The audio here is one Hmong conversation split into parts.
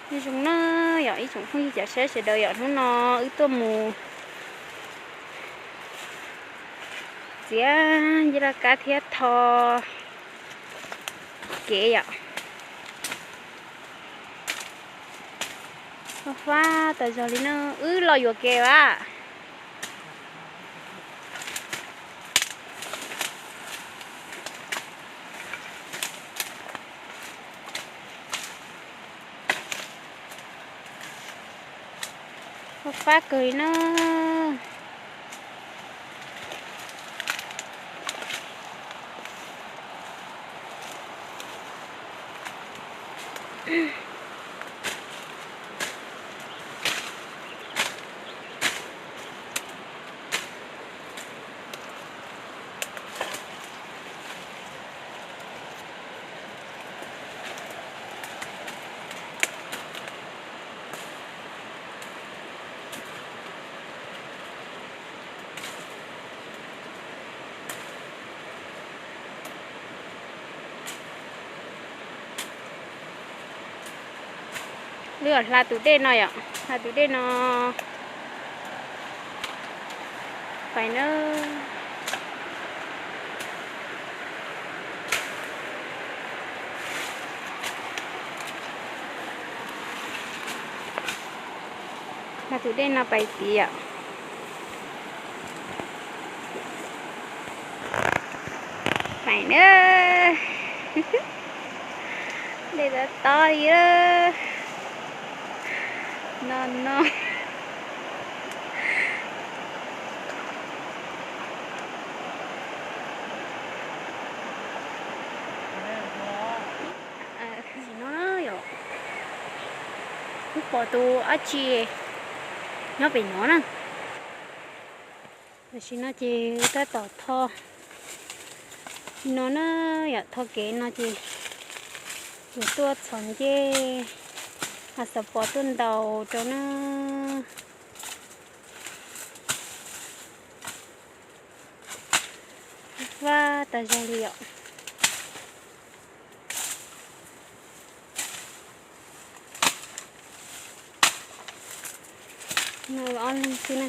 Nyob zoo na yom ib tsoom phooj ywg cov saib sawv daws yom, hnub no wb tuaj mus txiav nceb laj kab thiab tho kev yom. Fab fab tas zog li na, wb los yuam kev as. Fab fab kawg li na. Lwm hla tus dej no yom, hla tus dej no pais na. Hla tus dej no pais tid yom. Pais na. Dej tob tob li no no. Tam sim no yom, wb pom tus dab tsi nyob pem no na. Tam sim no ces wb tab tom tho no na, yom, tho kev no ces yuav tuaj txhom ncej, a, xav pom tuaj ntaus rau na. Fab tas zog li yom. No ob leeg xwb na.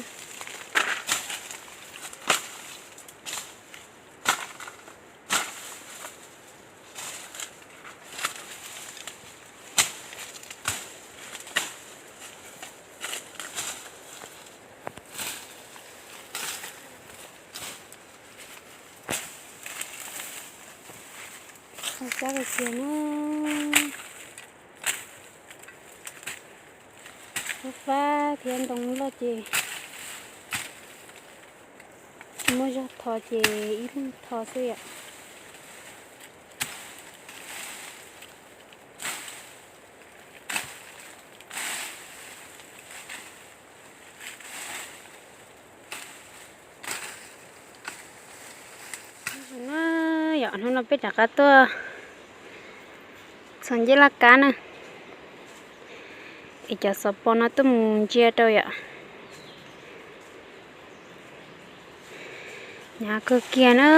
Cab kiag na. Fab fab thiab ntoo loj ces tsis muaj zog tho ces ib leeg tho xwb yom. Yom, hnub no peb rov qab tuaj txhom ncej laj kab na, es cov xov pos no tuaj mus ntsia rau yom. Hnyav kawg kiag na.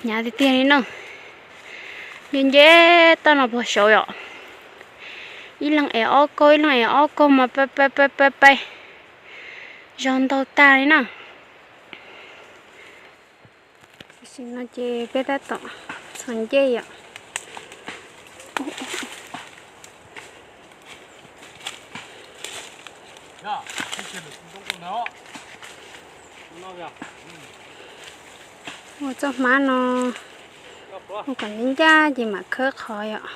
Hnyav tiag tiag li no. Nce nce toj no puag saud yom. Ib leeg ev ob kaug, ib leeg ev ob kaug mas pais pais pais pais pais, zog ntau tag li na. Tam sim no ces peb tab tom txhom ncej yom. Ua txoj hmab no, ua kom ncaj ncaj ces mam khawb qhov yom.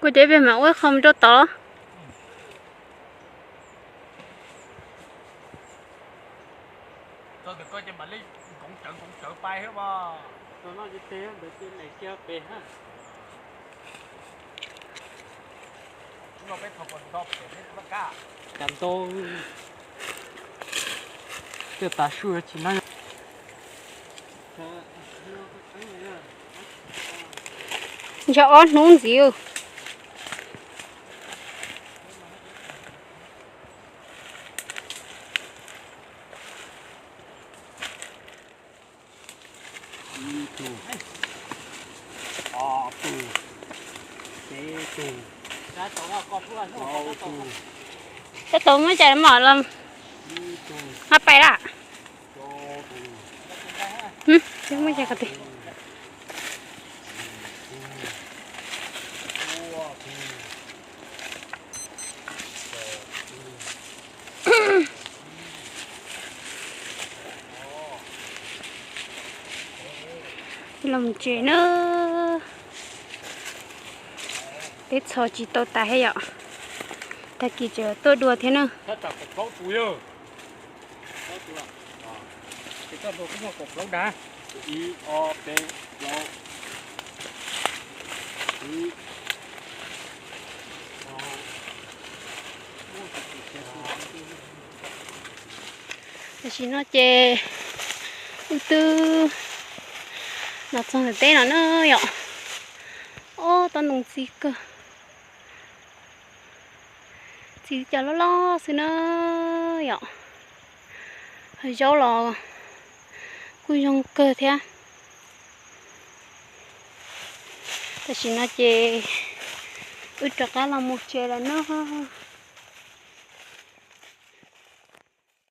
Kuv cov pem mam ua qho mus rau tod. Cas ntau, tej tav su tsis nab. Yog ob hnub ntxiv. Tab tom muab cais mom los hab pais lawm. Muab cais qhov twg? Los tsev na. Peb txhos tsis tau tas thiab yom. Tag kis tseem tuaj dua thiab na. Tam sim no ces wb twb los txog ntawm teb no na yom. Ob, tsob ntoo txi kawg, txi cov loj loj xwb na yom. Zaub los kuj zoo kawg thiab. Tam sim no ces wb rov qab los mus tsev lawm nawb.